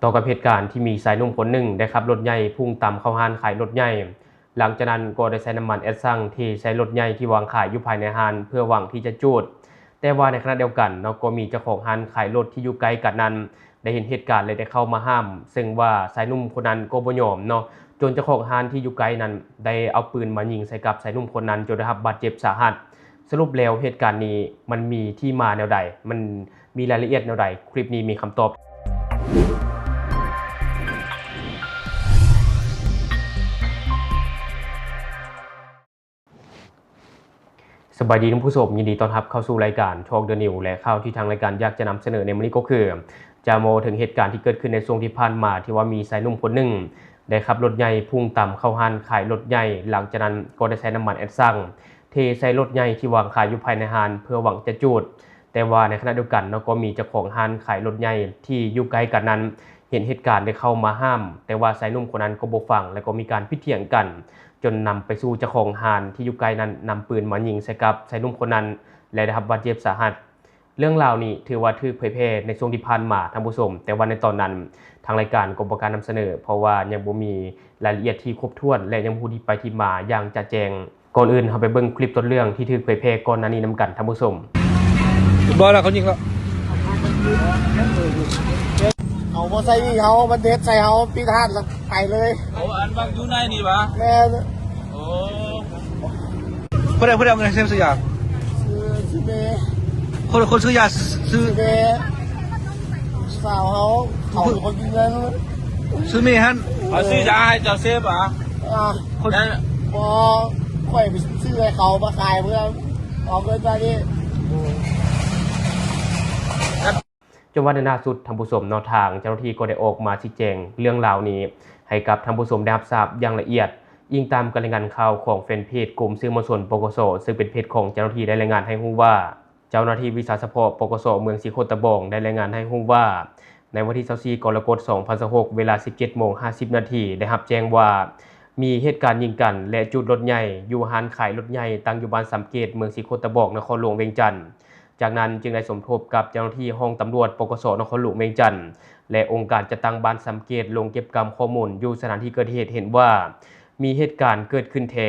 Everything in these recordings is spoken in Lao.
ຕໍ່ກັບເຫດການທີ່ມີຊາຍໜຸ່ມຄົນໜຶ່ງໄດ້ຂັບລົດໃຫຍ່ພຸ່ງຕຳເຂົ້າຮ້ານຂາຍລົດໃຫຍ່, ຫຼັງຈາກນັ້ນກໍໄດ້ໃຊ້ນ້ຳມັນແອດຊັງເທໃສ່ລົດໃຫຍ່ທີ່ວາງຂາຍຢູ່ພາຍໃນຮ້ານ ເພື່ອຫວັງທີ່ຈະຈູດ. ແຕ່ວ່າໃນຂະນະດຽວກັນເນາະ ກໍມີເຈົ້າຂອງຮ້ານຂາຍລົດທີ່ຢູ່ໃກ້ກັນນັ້ນ ໄດ້ເຫັນເຫດການ ແລະ ໄດ້ເຂົ້າມາຫ້າມ, ເຊິ່ງວ່າຊາຍໜຸ່ມຄົນນັ້ນກໍບໍ່ຍອມເນາະ, ຈົນເຈົ້າຂອງຮ້ານທີ່ຢູ່ໃກ້ນັ້ນໄດ້ເອົາປືນມາຍິງໃສ່ກັບຊາຍໜຸ່ມຄົນນັ້ນ ຈົນໄດ້ຮັບບາດເຈັບສາຫັດ. ສະຫຼຸບແລ້ວເຫດການນີ້ມັນມີທີ່ມາແນວໃດ? ມັນມີລາຍລະອຽດແນວໃດ? ຄລິບນີ້ມີຄຳຕອບ. ສະບາຍດີທ່ານຜູ້ຊົມ, ຍິນດີຕ້ອນຮັບເຂົ້າສູ່ລາຍການ Talk the News ແລະ ຂ່າວທີ່ທາງລາຍການຢາກຈະນຳສະເໜີໃນມື້ນີ້ກໍຄື ຈະເວົ້າເຖິງເຫດການທີ່ເກີດຂຶ້ນໃນຊ່ວງທີ່ຜ່ານມາ ທີ່ວ່າມີຊາຍໜຸ່ມຄົນໜຶ່ງໄດ້ຂັບລົດໃຫຍ່ພຸ່ງຕຳເຂົ້າຮ້ານຂາຍລົດໃຫຍ່, ຫຼັງຈາກນັ້ນກໍໄດ້ໃຊ້ນ້ຳມັນແອດຊັງເທໃສ່ລົດໃຫຍ່ທີ່ວາງຂາຍຢູ່ພາຍໃນຮ້ານ ເພື່ອຫວັງຈະຈູດ. ແຕ່ວ່າໃນຂະນະດຽວກັນເນາະ ກໍມີເຈົ້າຂອງຮ້ານຂາຍລົດໃຫຍ່ທີ່ຢູ່ໃກ້ກັນນັ້ນ ເຫັນເຫດການໄດ້ເຂົ້າມາຫ້າມ, ແຕ່ວ່າຊາຍໜຸ່ມຄົນນັ້ນກໍບໍ່ຟັງ ແລະ ກໍມີການຜິດຖຽງກັນ ຈົນນຳໄປສູ່ເຈົ້າຂອງຮ້ານທີ່ຢູ່ໃກ້ນັ້ນນຳປືນມາຍິງໃສ່ກັບຊາຍໜຸ່ມຄົນນັ້ນ ແລະ ໄດ້ຮັບບາດເຈັບສາຫັດ. ເລື່ອງລາວນີ້ຖືວ່າຖືກເຜີຍແຜ່ໃນຊ່ວງທີ່ຜ່ານມາທ່ານຜູ້ຊົມ, ແຕ່ວ່າໃນຕອນນັ້ນທາງລາຍການກໍບໍ່ກ້ານຳສະເໜີ ເພາະວ່າຍັງບໍ່ມີລາຍລະອຽດທີ່ຄົບຖ້ວນ ແລະ ຍັງບໍ່ຮູ້ທີ່ໄປທີ່ມາຢ່າງຈະແຈ້ງ. ກ່ອນອື່ນເຮົາໄປເບິ່ງຄລິບຕົ້ນເລື່ອງທີ່ຖືກເຜີຍແຜ່ກ່ອນໜ້ານີ້ນຳກັນທ່ານຜູ້ຊົມ. ຮຽບຮ້ອຍແລ້ວ ເຂົາຍິງແລ້ວ. ເຂົາບໍ່ໃສ່ໜີເຮົາ, ມັນເດັດໃສ່ເຮົາ, ປິດຮ້ານແລ້ວໄປເລີຍ. ໂອ້ ອັນບັກຢູ່ໃນນີ້ຫວາ? ແມ່ນ. ໂອ້ ຜູ້ໃດ ຜູ້ໃດເອົາເງິນໃຫ້ເຊັນຊື້ຢາ? ຊື່ ຊື່ເມ. ຄົນ ຄົນຊື້ຢາ ຊື່ ຊື່ເມ. ສາວເຮົາ ເຂົາເປັນຄົນກິນເງິນ. ຊື້ເມຫັ້ນ ເຂົາຊື້ຢາໃຫ້ເຈົ້າເຊັນຫວາ? ອ່າ ຄົນ ບໍ່ ຂ້ອຍໄປຊື້ໃຫ້ເຂົາມາຂາຍເພື່ອເອົາເງິນມານີ້. ຈົນວ່າໃນໜ້າສຸດທ່ານຜູ້ຊົມເນາະ ທາງເຈົ້າໜ້າທີ່ກໍໄດ້ອອກມາຊີ້ແຈງເລື່ອງລາວນີ້ໃຫ້ກັບທ່ານຜູ້ຊົມໄດ້ຮັບຊາບຢ່າງລະອຽດ. ອີງຕາມການລາຍງານຂ່າວຂອງແຟນເພຈກົມສື່ມວນຊົນ ປກສ ເຊິ່ງເປັນເພຈຂອງເຈົ້າໜ້າທີ່ ໄດ້ລາຍງານໃຫ້ຮູ້ວ່າ ເຈົ້າໜ້າທີ່ວິຊາສະເພາະ ປກສ ເມືອງສີໂຄດຕະບອງ ໄດ້ລາຍງານໃຫ້ຮູ້ວ່າ ໃນວັນທີຊາວສີ່ ກໍລະກົດ ສອງພັນຊາວຫົກ ເວລາ ສິບເຈັດໂມງ ຫ້າສິບນາທີ ໄດ້ຮັບແຈ້ງວ່າ ມີເຫດການຍິງກັນ ແລະ ຈູດລົດໃຫຍ່ຢູ່ຮ້ານຂາຍລົດໃຫຍ່ ຕັ້ງຢູ່ບ້ານຊຳເກດ ເມືອງສີໂຄດຕະບອງ ນະຄອນຫຼວງວຽງຈັນ. ຈາກນັ້ນຈຶ່ງໄດ້ສົມທົບກັບເຈົ້າໜ້າທີ່ຫ້ອງຕຳຫຼວດ ປກສ ນະຄອນຫຼວງວຽງຈັນ ແລະ ອົງການຈັດຕັ້ງບ້ານຊຳເກດ ລົງເກັບກຳຂໍ້ມູນຢູ່ສະຖານທີ່ເກີດເຫດ ເຫັນວ່າມີເຫດການເກີດຂຶ້ນແທ້.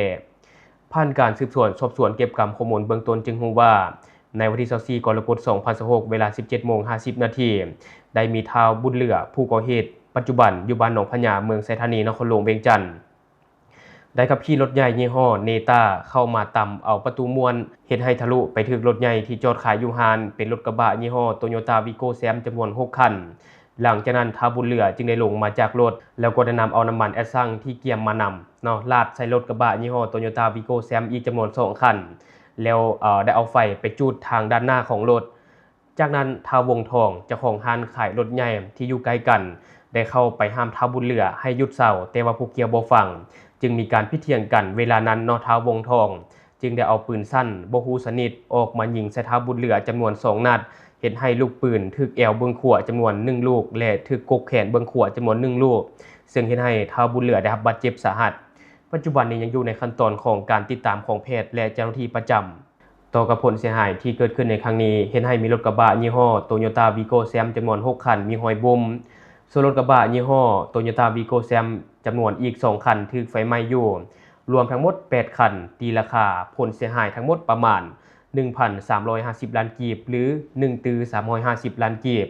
ຜ່ານການສືບສວນສອບສວນເກັບກຳຂໍ້ມູນເບື້ອງຕົ້ນ ຈຶ່ງຮູ້ວ່າ ໃນວັນທີຊາວສີ່ ກໍລະກົດ ສອງພັນຊາວຫົກ ເວລາ ສິບເຈັດໂມງ ຫ້າສິບນາທີ ໄດ້ມີທ້າວ ບຸນເຫຼືອ ຜູ້ກໍ່ເຫດ ປັດຈຸບັນຢູ່ບ້ານໜອງພະຍາ ເມືອງໄຊທານີ ນະຄອນຫຼວງວຽງຈັນ ໄດ້ຂັບຂີ່ລົດໃຫຍ່ຍີ່ຫໍ້ເນຕ້າ ເຂົ້າມາຕຳເອົາປະຕູມ້ວນ ເຮັດໃຫ້ທະລຸໄປຖືກລົດໃຫຍ່ທີ່ຈອດຂາຍຢູ່ຮ້ານ ເປັນລົດກະບະຍີ່ຫໍ້ໂຕໂຍຕ້າວີໂກ້ແຊມ ຈຳນວນຫົກຄັນ. ຫຼັງຈາກນັ້ນ ທ້າວ ບຸນເຫຼືອ ຈຶ່ງໄດ້ລົງມາຈາກລົດ ແລ້ວກໍໄດ້ນຳເອົານ້ຳມັນແອດຊັງທີ່ກຽມມານຳເນາະ ລາດໃສ່ລົດກະບະຍີ່ຫໍ້ໂຕໂຍຕ້າວີໂກ້ແຊມອີກຈຳນວນສອງຄັນ ແລ້ວ ເອີ ໄດ້ເອົາໄຟໄປຈູດທາງດ້ານໜ້າຂອງລົດ. ຈາກນັ້ນ ທ້າວ ວົງທອງ ເຈົ້າຂອງຮ້ານຂາຍລົດໃຫຍ່ທີ່ຢູ່ໃກ້ກັນ ໄດ້ເຂົ້າໄປຫ້າມທ້າວ ບຸນເຫຼືອ ໃຫ້ຢຸດເຊົາ, ແຕ່ວ່າຜູ້ກ່ຽວບໍ່ຟັງ ຈຶ່ງມີການຜິດຖຽງກັນ. ເວລານັ້ນເນາະ ທ້າວ ວົງທອງ ຈຶ່ງໄດ້ເອົາປືນສັ້ນບໍ່ຮູ້ຊະນິດອອກມາຍິງໃສ່ທ້າວ ບຸນເຫຼືອ ຈຳນວນສອງນັດ, ເຮັດໃຫ້ລູກປືນຖືກແອວເບື້ອງຂວາຈຳນວນໜຶ່ງລູກ ແລະ ຖືກກົກແຂນເບື້ອງຂວາຈຳນວນໜຶ່ງລູກ, ເຊິ່ງເຮັດໃຫ້ທ້າວ ບຸນເຫຼືອ ໄດ້ຮັບບາດເຈັບສາຫັດ. ປັດຈຸບັນນີ້ຍັງຢູ່ໃນຂັ້ນຕອນຂອງການຕິດຕາມຂອງແພດ ແລະ ເຈົ້າໜ້າທີ່ປະຈຳ. ຕໍ່ກັບຜົນເສຍຫາຍທີ່ເກີດຂຶ້ນໃນຄັ້ງນີ້ ເຮັດໃຫ້ມີລົດກະບະຍີ່ຫໍ້ໂຕໂຍຕ້າວີໂກ້ແຊມ ຈຳນວນຫົກຄັນມີຮອຍບຸ້ມ, ສ່ວນລົດກະບະຍີ່ຫໍ້ໂຕໂຍຕ້າວີໂກ້ແຊມ ຈຳນວນອີກສອງຄັນຖືກໄຟໄໝ້ຢູ່, ລວມທັງໝົດແປດຄັນ, ຕີລາຄາຜົນເສຍຫາຍທັງໝົດປະມານໜຶ່ງພັນສາມຮ້ອຍຫ້າສິບລ້ານກີບ ຫຼື ໜຶ່ງຕື້ສາມຮ້ອຍຫ້າສິບລ້ານກີບ.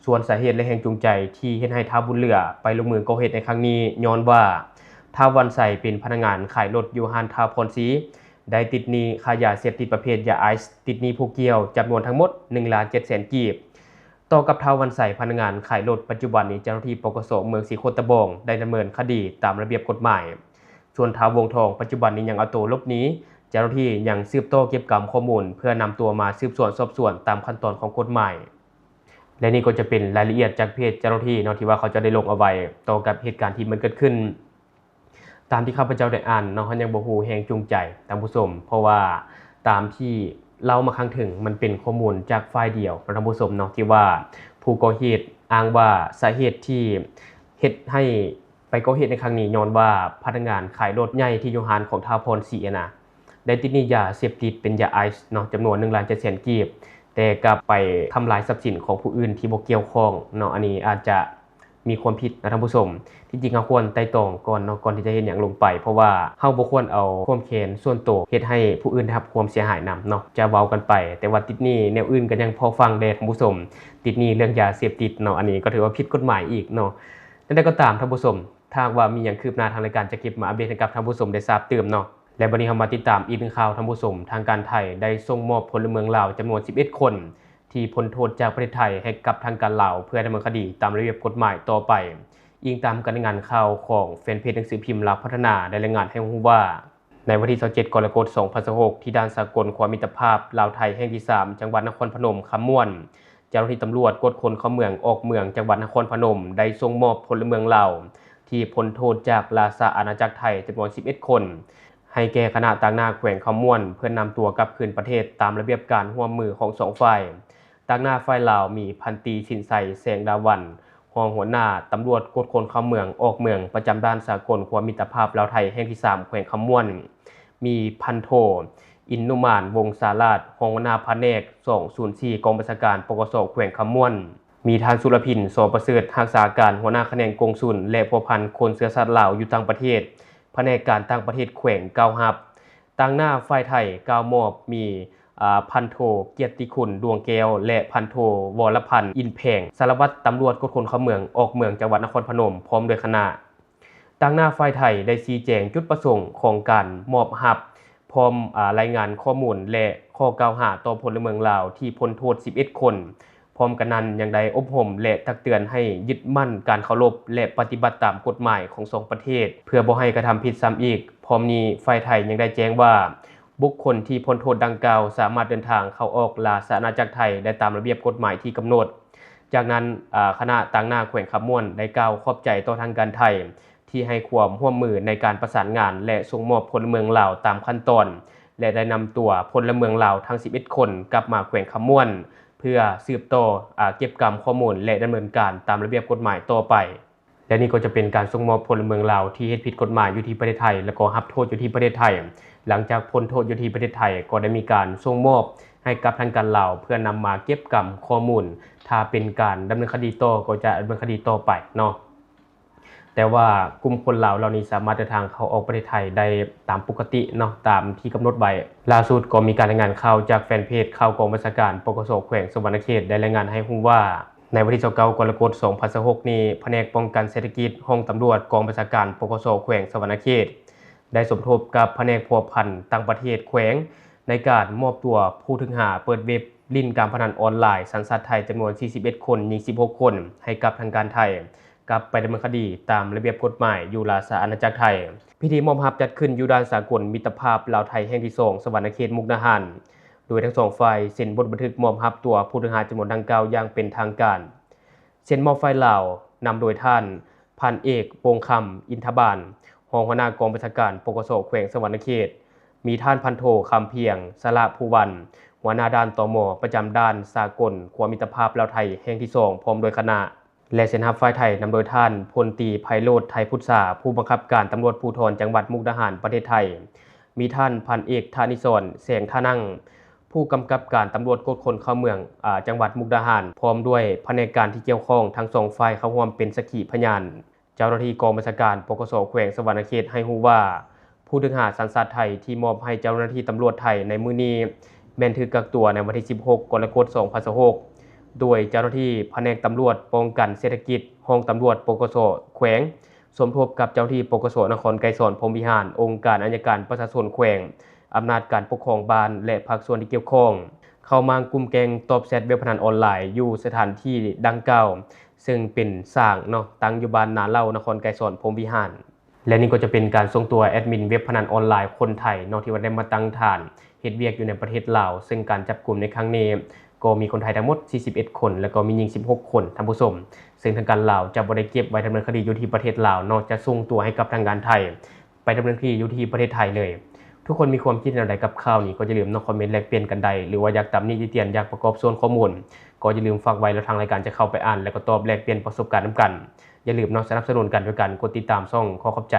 ສ່ວນສາເຫດ ແລະ ແຮງຈູງໃຈທີ່ເຮັດໃຫ້ທ້າວ ບຸນເຫຼືອ ໄປລົງມືກໍ່ເຫດໃນຄັ້ງນີ້ ຍ້ອນວ່າ ທ້າວ ວັນໄຊ ເປັນພະນັກງານຂາຍລົດຢູ່ຮ້ານທ້າວ ພອນສີ ໄດ້ຕິດໜີ້ຄ້າຢາເສບຕິດປະເພດຢາໄອສ໌, ຕິດໜີ້ຜູ້ກ່ຽວຈຳນວນທັງໝົດໜຶ່ງລ້ານເຈັດແສນກີບ. ຕໍ່ກັບທ້າວ ວັນໄຊ ພະນັກງານຂາຍລົດ, ປັດຈຸບັນນີ້ເຈົ້າໜ້າທີ່ ປກສ ເມືອງສີໂຄດຕະບອງ ໄດ້ດຳເນີນຄະດີຕາມລະບຽບກົດໝາຍ. ສ່ວນທ້າວ ວົງທອງ ປັດຈຸບັນນີ້ຍັງເອົາໂຕຫຼົບໜີ, ເຈົ້າໜ້າທີ່ຍັງສືບຕໍ່ເກັບກຳຂໍ້ມູນ ເພື່ອນຳຕົວມາສືບສວນສອບສວນຕາມຂັ້ນຕອນຂອງກົດໝາຍ. ແລະ ນີ້ກໍຈະເປັນລາຍລະອຽດຈາກເພຈເຈົ້າໜ້າທີ່ເນາະ ທີ່ວ່າເຂົາເຈົ້າໄດ້ລົງເອົາໄວ້ ຕໍ່ກັບເຫດການທີ່ມັນເກີດຂຶ້ນ. ຕາມທີ່ຂ້າພະເຈົ້າໄດ້ອ່ານເນາະ, ເຮົາຍັງບໍ່ຮູ້ແຮງຈູງໃຈທ່ານຜູ້ຊົມ, ເພາະວ່າຕາມທີ່ເລົ່າມາຂ້າງເທິງ ມັນເປັນຂໍ້ມູນຈາກຝ່າຍດຽວເນາະທ່ານຜູ້ຊົມເນາະ, ທີ່ວ່າຜູ້ກໍ່ເຫດອ້າງວ່າສາເຫດທີ່ເຮັດໃຫ້ໄປກໍ່ເຫດໃນຄັ້ງນີ້ ຍ້ອນວ່າພະນັກງານຂາຍລົດໃຫຍ່ທີ່ຢູ່ຮ້ານຂອງທ້າວ ພອນສີ ຫັ້ນນະ ໄດ້ຕິດໜີ້ຢາເສບຕິດເປັນຢາໄອສ໌ເນາະ ຈຳນວນໜຶ່ງລ້ານເຈັດແສນກີບ, ແຕ່ກັບໄປທຳລາຍຊັບສິນຂອງຜູ້ອື່ນທີ່ບໍ່ກ່ຽວຂ້ອງເນາະ. ອັນນີ້ອາດຈະ ມີຄວາມຜິດນະທ່ານຜູ້ຊົມ. ທີ່ຈິງເຮົາຄວນໄຕ່ຕອງກ່ອນເນາະ ກ່ອນທີ່ຈະເຮັດຫຍັງລົງໄປ ເພາະວ່າເຮົາບໍ່ຄວນເອົາຄວາມແຄ້ນສ່ວນໂຕເຮັດໃຫ້ຜູ້ອື່ນໄດ້ຮັບຄວາມເສຍຫາຍນຳເນາະ. ຈະເວົ້າກັນໄປ ແຕ່ວ່າຕິດໜີ້ແນວອື່ນກໍຍັງພໍຟັງແດ່ທ່ານຜູ້ຊົມ, ຕິດໜີ້ເລື່ອງຢາເສບຕິດເນາະ, ອັນນີ້ກໍຖືວ່າຜິດກົດໝາຍອີກເນາະ. ແນວໃດກໍຕາມທ່ານຜູ້ຊົມ, ຖ້າຫາກວ່າມີຫຍັງຄືບໜ້າ ທາງລາຍການຈະເກັບມາອັບເດດໃຫ້ກັບທ່ານຜູ້ຊົມໄດ້ຊາບຕື່ມເນາະ. ແລະ ບັດນີ້ເຮົາມາຕິດຕາມອີກໜຶ່ງຂ່າວທ່ານຜູ້ຊົມ, ທາງການໄທໄດ້ສົ່ງມອບພົນລະເມືອງລາວຈຳນວນສິບເອັດຄົນ ທີ່ພົ້ນໂທດຈາກປະເທດໄທໃຫ້ກັບທາງການລາວ ເພື່ອດຳເນີນຄະດີຕາມລະບຽບກົດໝາຍຕໍ່ໄປ. ອີງຕາມການລາຍງານຂ່າວຂອງແຟນເພຈໜັງສືພິມລາວພັດທະນາ ໄດ້ລາຍງານໃຫ້ຮູ້ວ່າ ໃນວັນທີຊາວເຈັດ ກໍລະກົດ ສອງພັນຊາວຫົກ ທີ່ດ່ານສາກົນຂົວມິດຕະພາບລາວໄທແຫ່ງທີສາມ ຈັງຫວັດນະຄອນພະນົມຄຳມ່ວນ, ເຈົ້າໜ້າທີ່ຕຳຫຼວດກວດຄົນເຂົ້າເມືອງອອກເມືອງ ຈັງຫວັດນະຄອນພະນົມ ໄດ້ສົ່ງມອບພົນລະເມືອງລາວທີ່ພົ້ນໂທດຈາກລາຊະອານາຈັກໄທຈຳນວນສິບເອັດຄົນ ໃຫ້ແກ່ຄະນະຕາງໜ້າແຂວງຄຳມ່ວນ ເພື່ອນຳຕົວກັບຄືນປະເທດຕາມລະບຽບການຮ່ວມມືຂອງສອງຝ່າຍ. ຕາງໜ້າຝ່າຍລາວມີພັນຕີ ສິນໄຊ ແສງດາວັນ ຮອງຫົວໜ້າຕຳຫຼວດກວດຄົນເຂົ້າເມືອງອອກເມືອງ ປະຈຳດ່ານສາກົນຂົວມິດຕະພາບລາວໄທແຫ່ງທີສາມ ແຂວງຄຳມ່ວນ, ມີພັນໂທ ອິນນຸມານ ວົງສາລາດ ຮອງຫົວໜ້າພະແນກສອງສູນສີ່ ກອງບັນຊາການ ປກສ ແຂວງຄຳມ່ວນ, ມີທ່ານ ສຸລະພິນ ສໍປະເສີດ ຮັກສາການຫົວໜ້າຂະແໜງກົງສຸນ ແລະ ພົວພັນຄົນເຊື້ອຊາດລາວຢູ່ຕ່າງປະເທດ ພະແນກການຕ່າງປະເທດແຂວງກ່າວຮັບ. ຕາງໜ້າຝ່າຍໄທກ່າວມອບມີ ອາ ພັນໂທ ກຽດຕິຄຸນ ດວງແກ້ວ ແລະ ພັນໂທ ວໍລະພັນ ອິນແພງ ສາລະວັດຕຳຫຼວດກວດຄົນເຂົ້າເມືອງອອກເມືອງ ຈັງຫວັດນະຄອນພະນົມ ພ້ອມດ້ວຍຄະນະ. ຕາງໜ້າຝ່າຍໄທໄດ້ຊີ້ແຈງຈຸດປະສົງຂອງການມອບຮັບ ພ້ອມ ອາ ລາຍງານຂໍ້ມູນ ແລະ ຂໍ້ກ່າວຫາຕໍ່ພົນລະເມືອງລາວທີ່ພົ້ນໂທດສິບເອັດຄົນ. ພ້ອມກັນນັ້ນຍັງໄດ້ອົບຮົມ ແລະ ຕັກເຕືອນໃຫ້ຍຶດໝັ້ນການເຄົາລົບ ແລະ ປະຕິບັດຕາມກົດໝາຍຂອງສອງປະເທດ ເພື່ອບໍ່ໃຫ້ກະທຳຜິດຊ້ຳອີກ. ພ້ອມນີ້ ຝ່າຍໄທຍັງໄດ້ແຈ້ງວ່າ ບຸກຄົນທີ່ພົ້ນໂທດດັ່ງກ່າວສາມາດເດີນທາງເຂົ້າອອກລາຊະອານາຈັກໄທໄດ້ຕາມລະບຽບກົດໝາຍທີ່ກຳນົດ. ຈາກນັ້ນ ອາ ຄະນະຕາງໜ້າແຂວງຄຳມ່ວນໄດ້ກ່າວຂອບໃຈຕໍ່ທາງການໄທ ທີ່ໃຫ້ຄວາມຮ່ວມມືໃນການປະສານງານ ແລະ ສົ່ງມອບພົນລະເມືອງລາວຕາມຂັ້ນຕອນ ແລະ ໄດ້ນຳຕົວພົນລະເມືອງລາວທັງສິບເອັດຄົນກັບມາແຂວງຄຳມ່ວນ ເພື່ອສືບຕໍ່ ອາ ເກັບກຳຂໍ້ມູນ ແລະ ດຳເນີນການຕາມລະບຽບກົດໝາຍຕໍ່ໄປ. ແລະ ນີ້ກໍຈະເປັນການສົ່ງມອບພົນລະເມືອງລາວທີ່ເຮັດຜິດກົດໝາຍຢູ່ທີ່ປະເທດໄທ ແລ້ວກໍຮັບໂທດຢູ່ທີ່ປະເທດໄທ. ຫຼັງຈາກພົ້ນໂທດຢູ່ທີ່ປະເທດໄທ ກໍໄດ້ມີການສົ່ງມອບໃຫ້ກັບທາງການລາວ ເພື່ອນຳມາເກັບກຳຂໍ້ມູນ. ຖ້າເປັນການດຳເນີນຄະດີຕໍ່ ກໍຈະດຳເນີນຄະດີຕໍ່ໄປເນາະ. ແຕ່ວ່າກຸ່ມຄົນລາວເຫຼົ່ານີ້ສາມາດເດີນທາງເຂົ້າອອກປະເທດໄທໄດ້ຕາມປົກກະຕິເນາະ ຕາມທີ່ກຳນົດໄວ້. ລ່າສຸດກໍມີການລາຍງານຂ່າວຈາກແຟນເພຈຂ່າວກອງບັນຊາການ ປກສ ແຂວງສະຫວັນນະເຂດ ໄດ້ລາຍງານໃຫ້ຮູ້ວ່າ ໃນວັນທີຊາວເກົ້າ ກໍລະກົດ ສອງພັນຊາວຫົກນີ້ ພະແນກປ້ອງກັນເສດຖະກິດ ຫ້ອງຕຳຫຼວດກອງບັນຊາການ ປກສ ແຂວງສະຫວັນນະເຂດ ໄດ້ສົມທົບກັບພະແນກພົວພັນຕ່າງປະເທດແຂວງ ໃນການມອບຕົວຜູ້ຖືກຫາເປີດເວັບຫຼິ້ນການພະນັນອອນລາຍສັນຊາດໄທຈຳນວນສີ່ສິບເອັດຄົນ, ຍິງສິບຫົກຄົນ ໃຫ້ກັບທາງການໄທ ກັບໄປດຳເນີນຄະດີຕາມລະບຽບກົດໝາຍຢູ່ລາຊະອານາຈັກໄທ. ພິທີມອບຮັບຈັດຂຶ້ນຢູ່ດ່ານສາກົນມິດຕະພາບລາວໄທແຫ່ງທີສອງ ສະຫວັນນະເຂດ ມຸກດາຫານ, ໂດຍທັງສອງຝ່າຍເຊັນບົດບັນທຶກມອບຮັບຕົວຜູ້ຖືກຫາຈຳນວນດັ່ງກ່າວຢ່າງເປັນທາງການ. ເຊັນມອບຝ່າຍລາວ ນຳໂດຍທ່ານ ພັນເອກ ວົງຄຳ ອິນທະບານ ຮອງຫົວໜ້າກອງບັນຊາການ ປກສ ແຂວງສະຫວັນນະເຂດ, ມີທ່ານ ພັນໂທ ຄຳພຽງ ສະລະພູວັນ ຫົວໜ້າດ່ານ ຕມ ປະຈຳດ່ານສາກົນຂົວມິດຕະພາບລາວໄທແຫ່ງທີສອງ ພ້ອມດ້ວຍຄະນະ. ແລະ ເຊັນຮັບຝ່າຍໄທນຳໂດຍທ່ານ ພົນຕີ ໄພໂຣດ ໄທພຸດສາ ຜູ້ບັງຄັບການຕຳຫຼວດພູທອນຈັງຫວັດມຸກດາຫານ ປະເທດໄທ, ມີທ່ານ ພັນເອກ ທະນິສອນ ແສງທະນັງ ຜູ້ກຳກັບການຕຳຫຼວດກວດຄົນເຂົ້າເມືອງ ອາ ຈັງຫວັດມຸກດາຫານ ພ້ອມດ້ວຍພະແນກການທີ່ກ່ຽວຂ້ອງທັງສອງຝ່າຍເຂົ້າຮ່ວມເປັນສັກຂີພະຍານ. ເຈົ້າໜ້າທີ່ກອງບັນຊາການ ປກສ ແຂວງສະຫວັນນະເຂດໃຫ້ຮູ້ວ່າ ຜູ້ຖືກຫາສັນຊາດໄທທີ່ມອບໃຫ້ເຈົ້າໜ້າທີ່ຕຳຫຼວດໄທໃນມື້ນີ້ ແມ່ນຖືກກັກຕົວໃນວັນທີສິບຫົກ ກໍລະກົດ ສອງພັນຊາວຫົກ ໂດຍເຈົ້າໜ້າທີ່ພະແນກຕຳຫຼວດປ້ອງກັນເສດຖະກິດ ຫ້ອງຕຳຫຼວດ ປກສ ແຂວງ ສົມທົບກັບເຈົ້າໜ້າທີ່ ປກສ ນະຄອນໄກສອນ ພົມວິຫານ, ອົງການໄອຍະການປະຊາຊົນແຂວງ, ອຳນາດການປົກຄອງບ້ານ ແລະ ພາກສ່ວນທີ່ກ່ຽວຂ້ອງ ເຂົ້າມາກຸມແກງຕອບແຊັດເວັບພະນັນອອນລາຍຢູ່ສະຖານທີ່ດັ່ງກ່າວ ເຊິ່ງເປັນສາງເນາະ ຕັ້ງຢູ່ບ້ານນາເຫຼົ່າ ນະຄອນໄກສອນ ພົມວິຫານ. ແລະ ນີ້ກໍຈະເປັນການສົ່ງຕົວແອດມິນເວັບພະນັນອອນລາຍຄົນໄທເນາະ ທີ່ວ່າໄດ້ມາຕັ້ງຖານເຮັດວຽກຢູ່ໃນປະເທດລາວ, ເຊິ່ງການຈັບກຸມໃນຄັ້ງນີ້ກໍມີຄົນໄທທັງໝົດສີ່ສິບເອັດຄົນ ແລ້ວກໍມີຍິງສິບຫົກຄົນ ທ່ານຜູ້ຊົມ, ເຊິ່ງທາງການລາວຈະບໍ່ໄດ້ເກັບໄວ້ດຳເນີນຄະດີຢູ່ທີ່ປະເທດລາວເນາະ, ຈະສົ່ງຕົວໃຫ້ກັບທາງການໄທ ໄປດຳເນີນຄະດີຢູ່ທີ່ປະເທດໄທເລີຍ. ທຸກຄົນມີຄວາມຄິດເຫັນແນວໃດກັບຂ່າວນີ້ ກໍຢ່າລືມເນາະ ຄອມເມັນແລກປ່ຽນກັນໄດ້ ຫຼືວ່າຢາກຕຳໜິຕິຕຽນ ຢາກປະກອບສ່ວນຂໍ້ມູນ ກໍຢ່າລືມຝາກໄວ້ ແລ້ວທາງລາຍການຈະເຂົ້າໄປອ່ານ ແລ້ວກໍຕອບແລກປ່ຽນປະສົບການນຳກັນ. ຢ່າລືມເນາະ ສະໜັບສະໜູນກັນດ້ວຍການກົດຕິດຕາມຊ່ອງ. ຂໍຂອບໃຈ.